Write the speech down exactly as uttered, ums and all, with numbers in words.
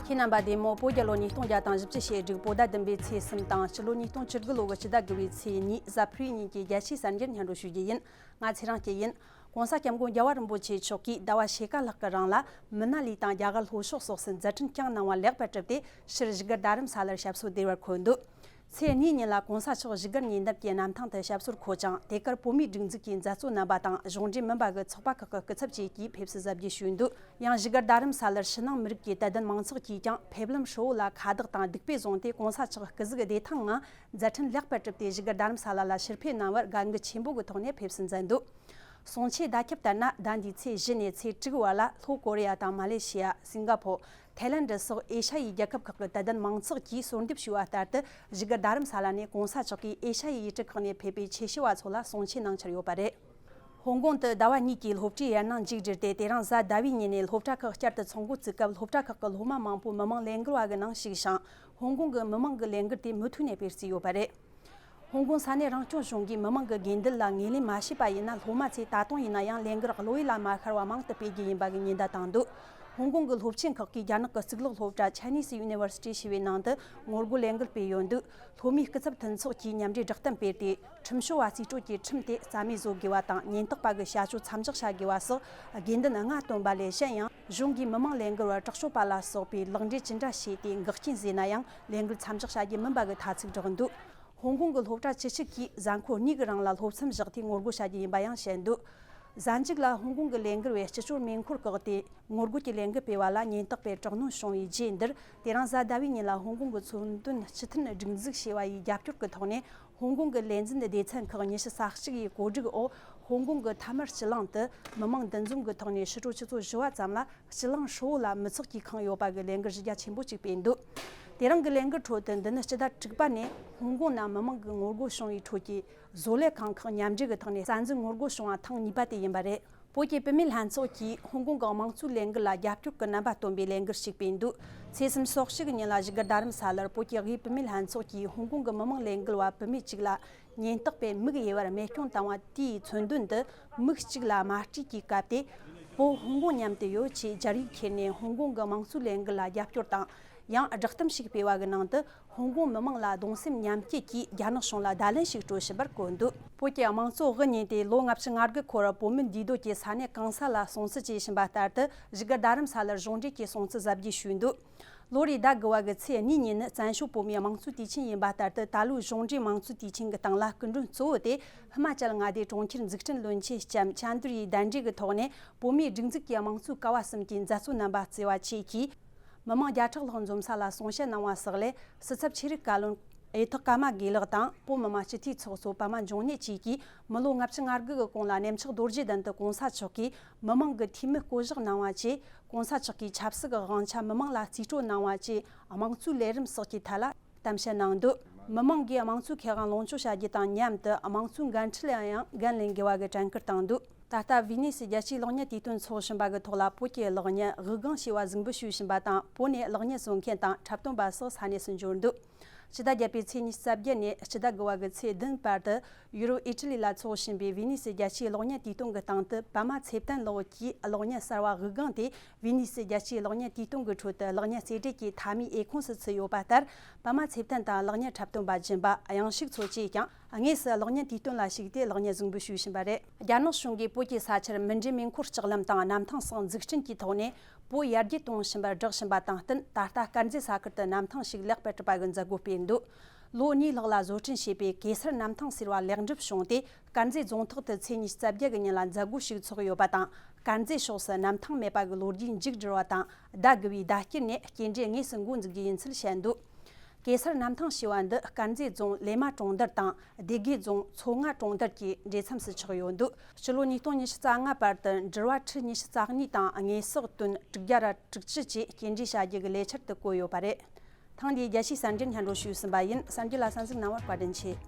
ཁྱེད་རྣམ་པ་བདེ་མོ། བོད་རྒྱལ་ལོ་ཉིས་སྟོང་བརྒྱ་དང་བཞི་བཅུ་ཞེ་དྲུག་བོད་ཟླ་བདུན་པའི་ཚེས་གསུམ་དང་སྤྱི་ལོ་ཉིས་སྟོང་བཅུ་དགུ་ལོ་གི་སྤྱི་ཟླ་དགུ་པའི་ཚེས་གཉིས་གཟའ་ཕུར་བུའི་ཉིན་གྱི་རྒྱལ་སྤྱིའི་གསར་འགྱུར་སྙན་སྒྲོན་ཞུ་རྒྱུ་ཡིན། ང་ཚེ་རིང་སྐྱིད་ཡིན། ྋགོང་ས་ྋསྐྱབས་མགོན་རྒྱལ་བ་རིན་པོ་ཆེ་མཆོག་གིས་ཟླ་བ་ཕྱེད་ཀ་ལྷག་གི་རིང་ལ་མི་ན་ལི་དང་རྒྱ་གར་ལྷོ་ཕྱོགས་སོགས་སུ་མཛད་འཕྲིན་བསྐྱངས་གནང་བ་ལེགས་པར་གྲུབ་སྟེ། ཕྱིར་བཞུགས་སྒར་རྡ་རམ་ས་ལར་ཞབས་སོར་བདེ་བར་འཁོད་འདུག་ཚེས་གཉིས་ཉིན་ལ་ྋགོང་ས་མཆོག་བཞུགས་སྒར་ཉེ་འདབས་ཀྱི་གནམ་ཐང་དུ་ཞབས་སོར་འཁོད་ཅིང་། དེ་གར་བོད་མིའི་སྒྲིག་འཛུགས་ཀྱི་མཛད་གཙོ་རྣམ་པ་དང་གཞུང་འབྲེལ་མིན་པ་གི་ཚོགས་པ་ཁག་གི་སྐུ་ཚབ་བཅས་ཀྱིས་ཕེབས་བསུ་གཟབ་རྒྱས་ཞུས་འདུག་ཡང་བཞུགས་སྒར་རྡ་རམ་ས་ལར་ཕྱི་ནང་མི་རིགས་ཀྱི་དད་ལྡན་མང་ཚོགས་ཀྱིས་ཀྱང་ཕེབས་ལམ་ཧྲིལ་བོ་ལ་ཁ་བཏགས་དང་རྡིག་པས་བཟུང་སྟེ། ྋགོང་ས་མཆོག་སྐུ་གཟུགས་བདེ་ཐང་ངང་མཛད་འཕྲིན་ལེགས་པར་གྲུབ་སྟེ། བཞུགས་སྒར་རྡ་རམ་ས་ལ་ལ་ཕྱིར་ཕེབས་གནང་བར་དགའ་མགུ་ཆེན་པོ་གི་ཐོག་ནས་ཕེབས་བསུ་མཛད་འདུག་གསུང་ཆོས་བརྡ་ཁྱབ་ལྟར་ན། ཟླ་འདིའི་ཚེས་བཞི་ནས་ཚེས་དྲུག་བར་ལ་ལྷོ་ཀོ་རི་ཡ་དང་མ་ལེ་ཤི་ཡ། སིང་ག་ཕོར། ཐའི་ལན་ཌི་སོགས་ཨེ་ཤ་ཡའི་རྒྱལ་ཁབ་ཁག་གི་དད་ལྡན་མང་ཚོགས་ཀྱིས་གསོལ་འདེབས་ཞུས་པ་ལྟར་དུ། བཞུགས་སྒར་རྡ་རམ་ས་ལ་ནས་ྋགོང་ས་མཆོག་གིས་ཨེ་ཤ་ཡའི་ཡུལ་གྲུ་ཁག་ནས་ཕེབས་པའི་ཆོས་ཞུ་བ་ཚོ་ལ་གསུང་ཆོས་གནང་འཆར་ཡོད་པ་རེད། ཧོང་ཀོང་དུ་ཟླ་བ་གཉིས་ཀྱི་སློབ་གྲྭའི་ཡར་སྣང་མཇུག་བསྒྲིལ་ཏེ། དེ་རིང་གཟའ་ཟླ་བའི་ཉིན་ནས་སློབ་གྲྭ་ཁག་བསྐྱར་དུ་ཚོགས་འགོ་བཙུགས་སྐབས། སློབ་གྲྭ་ཁག་གི་སློབ་མ་མང་པོ་མི་མང་ལས་འགུལ་བ་གི་ནང་ཞུགས་ཤིང་། ཧོང་ཀོང་གི་མི་མང་གི་ལས་འགུལ་དེ་མུ་མཐུད་ནས་སྤེལ་རྩིས་ཡོད་པ་རེད། ཧོང་ཀོང་ས་གནས་རང་སྐྱོང་གཞུང་གིས་མི་མང་གི་དགོས་འདུན་ལ་ངོས་ལེན་མ་བྱས་པ་ཡིན་ན། སློབ་མ་ཚོས་ད་དུང་ཡིན་ན་ཡང་ལས་འགུལ་བློ་ཡུལ་ལ་མ་ཤར་བ་མང་དུ་སྤེལ་རྒྱུ་ཡིན་པ་གི་ཉེན་བརྡ་བཏང་འདུག་ཧོང་ཀོང་གི་སློབ་ཆེན་ཁག་གིས་རྒྱ་ནག་གི་གཙུག་ལག་སློབ་གྲྭ་Chinese University ཞེས་པའི་ནང་དུ་ངོ་རྒོལ་ལས་འགུལ་སྤེལ་ཡོད་འདུག་སློབ་མའི་སྐུ་ཚབ་མཐུན་ཚོགས་ཀྱིས་མཉམ་འབྲེལ་བསྒྲགས་གཏམ་སྤེལ་ཏེ། ཁྲིམས་སྐྱོང་བ་རྩིས་སྤྲོད་ཀྱི་ཁྲིམས་དེ་རྩ་མེད་བཟོ་དགོས་པ་དང་། ཉེན་རྟོག་པ་གི་བྱ་སྤྱོད་མཚམས་འཇོག་བྱ་དགོས་པ་སོགས་དགོས་འདུན་ལྔ་བཏོན་པ་ལས་གཞན་ཡང་། གཞུང་གིས་མི་མང་ལས་འགུལ་བར་དྲག་སྤྱོད་པ་ལ་སོགས་པའི་ལག་འབྲེལ་ཅི་འདྲ་བྱས་ཏེ་འགག་རྐྱེན་བཟོས་ན་ཡང་། ལས་འགུལ་མཚམས་འཇོག་བྱ་རྒྱུ་མིན་པ་གི་ཐ་ཚིག་བསྒྲགས་འདུག་ཧོང་ཀོང་གི་སློབ་གྲྭ་བཅུ་གཅིག་གིས་གཟའ་འཁོར་གཉིས་ཀྱི་རིང་ལ་སློབ་མཚམས་བཞག་སྟེ་ངོ་རྒོལ་བྱ་རྒྱུ་ཡིན་པ་ཡང་བཤད་འདུག་གཟའ་མཇུག་ལ་ཧོང་ཀོང་གི་ལས་འགུལ་བས་སྤྱི་སྤྱོད་མེ་འཁོར་བཀག་སྟེ། ངོ་རྒོལ་གྱི་ལས་འགུལ་སྤེལ་བ་ལ་ཉེན་རྟོག་པས་དྲག་གནོན་བྱུང་བའི་རྗེས་འདིར། དེ་རིང་གཟའ་ཟླ་བའི་ཉིན་ལ་ཧོང་ཀོང་གི་ཚོང་དོན་སྤྱི་མཐུན་སྒྲིག་འཛུགས་ཞེས་པ་ཡིས་རྒྱབ་སྐྱོར་གྱི་ཐོག་ནས། ཧོང་ཀོང་གི་ལས་འཛིན་སྡེ་ཚན་ཁག་ཉི་ཤུ་རྩ་གཅིག་ཡི་གོ་སྒྲིག་འོག་ཧོང་ཀོང་གི་མཐའ་མར་སྤྱི་གླིང་དུ་མི་མང་འདུ་འཛོམས་ཀྱི་ཐོག་ནས་ཕྱི་དྲོ་ཆུ་ཚོད་བཞི་པ་ཙམ་ལ་སྤྱི་གླིང་ཧྲིལ་བོ་ལ་མི་ཚོགས་ཀྱིས་ཁེངས་ཡོད་པ་གི་ལས་འགུལ་གཞི་རྒྱ་ཆེན་པོ་ཅིག་སྤེལ་འདུག་དེ་རིང་གི་ལས་འགུལ་ཁྲོད་དུ། འདི་ནི་སྤྱི་ཟླ་དྲུག་པ་ནས་ཧོང་ཀོང་ནང་མི་མང་གི་ངོ་རྒོལ་བྱུང་བའི་ཁྲོད་ཀྱི་བཟོ་ལས་ཁང་ཁག་མཉམ་འབྲེལ་གྱི་ཐོག་ནས་རྩ་འཛུགས་ངོ་རྒོལ་བྱུང་བ་ཐེངས་གཉིས་པ་དེ་ཡིན་པ་རེད། བོད་ཀྱི་བུད་མེད་ལྷན་ཚོགས་ཀྱིས་ཧོང་ཀོང་གི་དམངས་གཙོའི་ལས་འགུལ་ལ་རྒྱབ་སྐྱོར་གྱི་རྣམ་པ་སྟོན་པའི་ལས་འགུལ་ཞིག་སྤེལ་འདུག་ཚེས་སུམ་ཅུ་སོ་གཅིག་གི་ཉིན་ལ་བཞུགས་སྒར་རྡ་རམ་ས་ལར་བོད་ཀྱི་དབུས་བུད་མེད་ལྷན་ཚོགས་ཀྱིས་ཧོང་ཀོང་གི་མི་མང་ལས་འགུལ་བ་བུད་མེད་ཅིག་ལ་ཉེན་རྟོག་པས་མིག་དབྱེ་བར་རྨས་སྐྱོན་བཏང་བ་དེའི་མཚོན་དོན་དུ། མིག་གཅིག་ལ་རྨ་སྤྲས་ཀྱིས་བཀབ་སྟེ། བོད་ཧོང་ཀོང་མཉམ་དུ་ཡོད་ཅེས་སྦྱར་ཡིག་ཁྱེར་ནས། ཧོང་ཀོང་གི་དམངས་གཙོའི་ལས་འགུལ་ལ་རྒྱབ་སྐྱོར་དང་། ཡང་བསྒྲགས་གཏམ་ཞིག་སྤེལ་བ་གི་ནང་དུ། ཧོང་ཀོང་མི་མང་ལ་གདུང་སེམས་མཉམ་སྐྱེད་ཀྱིས་རྒྱ་ནག་གཞུང་ལ་བརྡ་ལན་ཞིག་སྤྲོད་བཞིན་པར་བཀོད་འདུག་བོད་ཀྱི་དམངས་གཙོ་དབུ་བརྙེས་ཏེ་ལོ་ལྔ་བཅུ་ང་དགུ་འཁོར་བར། བོད་མི་འདུས་སྡོད་ཀྱི་ས་གནས་གང་ས་ལ་སྲུང་བརྩི་བྱེད་བཞིན་པ་ལྟར་དུ། བཞུགས་སྒར་རྡ་རམ་ས་ལར་གཞུང་འབྲེལ་གྱི་སྲུང་བརྩི་གཟབ་རྒྱས་ཞུས་འདུག་ལོ་རེའི་ཟླ་དགུ་པ་གི་ཚེས་གཉིས་ཉིན་ནི་བཙན་བྱོལ་བོད་མིའི་དམངས་གཙོའི་དུས་ཆེན་ཡིན་པ་ལྟར་དུ། ད་ལོའི་གཞུང་འབྲེལ་དམངས་གཙོའི་དུས་ཆེན་གྱི་སྟེང་ལ་སྐུ་མགྲོན་གཙོ་བོ་དེ། ཧི་མ་ཅལ་མངའ་སྡེའི་གྲོང་ཁྱེར་འཛུགས་སྐྲུན་བློན་ཆེན་ལྕམ་ཅཱན་དུར་ཡི་གདན་འདྲེན་གྱི་ཐོག་ནས། བོད་མིའི་སྒྲིག་འཛུགས་ཀྱི་དམངས་གཙོའི་ཀ་བ་གསུམ་གྱི་མཛད་གཙོ་རྣམ་པ་བརྩི་བ་བཅས་ཀྱིས། མི་མང་བརྒྱ་ཕྲག་ལྷག་འཛོམས་ས་ལ་གསུང་བཤད་གནང་བ་སོགས་ལས། སྲིད་ཚབ་ཆོས་རིག་བཀའ་བློན་གཡུ་ཐོག་ཀརྨ་དགེ་ལེགས་དང་། བོད་མི་མང་སྤྱི་འཐུས་ཚོགས་གཙོ་པདྨ་འབྱུང་གནས་བཅས་ཀྱིས། མི་ལོ་ལྔ་བཅུ་ང་དགུ་གི་གོང་ལ་གནས་མཆོག་རྡོ་རྗེ་གདན་དུ་གོང་ས་མཆོག་གིས་མི་མང་གི་འཐུས་མི་བསྐོ་གཞག་གནང་བ་བཅས། གོང་ས་མཆོག་གིས་ཆབ་སྲིད་ཀྱི་དབང་ཆ་མི་མང་ལ་རྩིས་སྤྲོད་གནང་བ་བཅས། དམངས་གཙོའི་ལས་རིམ་སོགས་ཀྱི་ཐད་ལ་གཏམ་བཤད་གནང་འདུག་མི་མང་གིས་དམངས་གཙོའི་ཁེ་དབང་ལོངས་སྤྱོད་བྱ་རྒྱུ་དང་མཉམ་དུ། དམངས་གཙོའི་འགན་འཁྲི་ལ་ཡང་འགན་ལེན་དགོས་པ་གི་དྲན་སྐུལ་བཏང་འདུག་ད་ལྟ་ཝི་ནི་སི་རྒྱལ་སྤྱིའི་གློག་བརྙན་དུས་སྟོན་འཚོགས་བཞིན་པ་གི་ཐོག་ལ། བོད་ཀྱི་གློག་བརྙན་དབུགས་ལྒང་ཞེས་པ་གཟིགས་འབུལ་ཞུས་བཞིན་པ་དང་། བོད་ནས་གློག་བརྙན་བཟོ་མཁན་དང་འཁྲབ་སྟོན་པ་སོགས་ས་གནས་སུ་འབྱོར་འདུག་སྤྱི་ཟླ་བརྒྱད་པའི་ཚེས་ཉི་ཤུ་རྩ་བརྒྱད་ནས་སྤྱི་ཟླ་དགུ་པ་གི་ཚེས་བདུན་བར་དུ། ཡུ་རོབ་ཨི་ཊ་ལི་ལ་འཚོགས་བཞིན་པའི་ཝི་ནི་སི་རྒྱལ་སྤྱིའི་གློག་བརྙན་དུས་སྟོན་གྱི་སྟེང་དུ། པདྨ་ཚེ་བརྟན་ལགས་ཀྱིས་གློག་བརྙན་གསར་བ་དབུགས་ལྒང་དེ། ཝི་ནི་སི་རྒྱལ་སྤྱིའི་གློག་བརྙན་དུས་སྟོན་གྱི་ཁྲོད་དུ་གློག་བརྙན་རྩེ་གྲས་ཀྱི་མཐའ་མའི་འོས་ཁོངས་སུ་ཚུད་ཡོད་པ་ལྟར། པདྨ་ཚེ་བརྟན་དང་གློག་བརྙན་འཁྲབ་སྟོན་པ་སྦྱིན་པ། གཡང་ཤུགས་མཚོ་བཅས་ཀྱང་། དངོས་སུ་གློག་བརྙན་དུས་སྟོན་ལ་ཞུགས་ཏེ་གློག་བརྙན་གཟིགས་འབུལ་ཞུས་བཞིན་པ་རེད། རྒྱ་ནག་གཞུང་གིས་བོད་ཀྱི་ས་ཆར་མུ་འབྲེལ་མེ་འཁོར་ལྕགས་ལམ་དང་གནམ་ཐང་སོགས་འཛུགས་སྐྲུན་གྱི་ཐོག་ནས། བོད་ཡར་རྒྱས་གཏོང་བཞིན་པར་སྒྲོག་བཞིན་པ་དང་བསྟུན། ད་ལྟ་དཀར་མཛེས་ས་ཁུལ་དུ་གནམ་ཐང་ཞིག་ལེགས་པར་གྲུབ་པ་གི་མཛད་སྒོ་སྤེལ་འདུག་ལོ་གཉིས་ལྷག་ལ་བཟོ་སྐྲུན་བྱས་པའི་གེ་སར་གནམ་ཐང་ཟེར་བ་ལེགས་འགྲུབ་བྱུང་སྟེ། དཀར་མཛེས་རྫོང་ཐོག་ཏུ་ཚེས་ཉི་ཤུ་རྩ་བརྒྱད་གི་ཉིན་ལ་མཛད་སྒོ་ཞིག་ཚོགས་ཡོད་པ་དང་། དཀར་མཛེས་ཕྱོགས་སུ་གནམ་ཐང་མེད་པ་གི་ལོ་རྒྱུས་མཇུག་བསྒྲིལ་བ་དང་། ཟླ་དགུ་པའི་ཟླ་དཀྱིལ་ནས་སྐྱེལ་འདྲེན་དངོས་སུ་འགོ་འཛུགས་རྒྱུ་ཡིན་ཚུལ་བཤད་འདུག་གེ་སར་གནམ་ཐང་ཞེས་པ་འདི་དཀར་མཛེས་རྫོང་ལེ་མ་གྲོང་རྡལ་དང་སྡེ་དགེ་རྫོང་མཚོ་རྔ་གྲོང་རྡལ་གྱི་འདྲེས་མཚམས་སུ་ཆགས་ཡོད་འདུག་སྤྱི་ལོ་ཉིས་སྟོང་ཉི་ཤུ་རྩ་ལྔ་བར་དུ་འབྲེལ་བ་ཁྲི་ཉི་ཤུ་རྩ་གཉིས་དང་དངོས་ཟོག་ཏོན་དྲུག་བརྒྱ་ར་དྲུག་ཅུ་བཅས་སྐྱེལ་འདྲེན་བྱ་རྒྱུ་གི་ལས་འཆར་དུ་བཀོད་ཡོད་པ་རེད། ཐེངས་འདིའི་རྒྱལ་སྤྱིའི་གསར་འགྱུར་སྙན་སྒྲོན་ཞུས་ཟིན་པ་ཡིན། གསར་འགྱུར་ལ་གསན་གཟིགས་གནང་བར་བཀའ་དྲིན་ཆེ།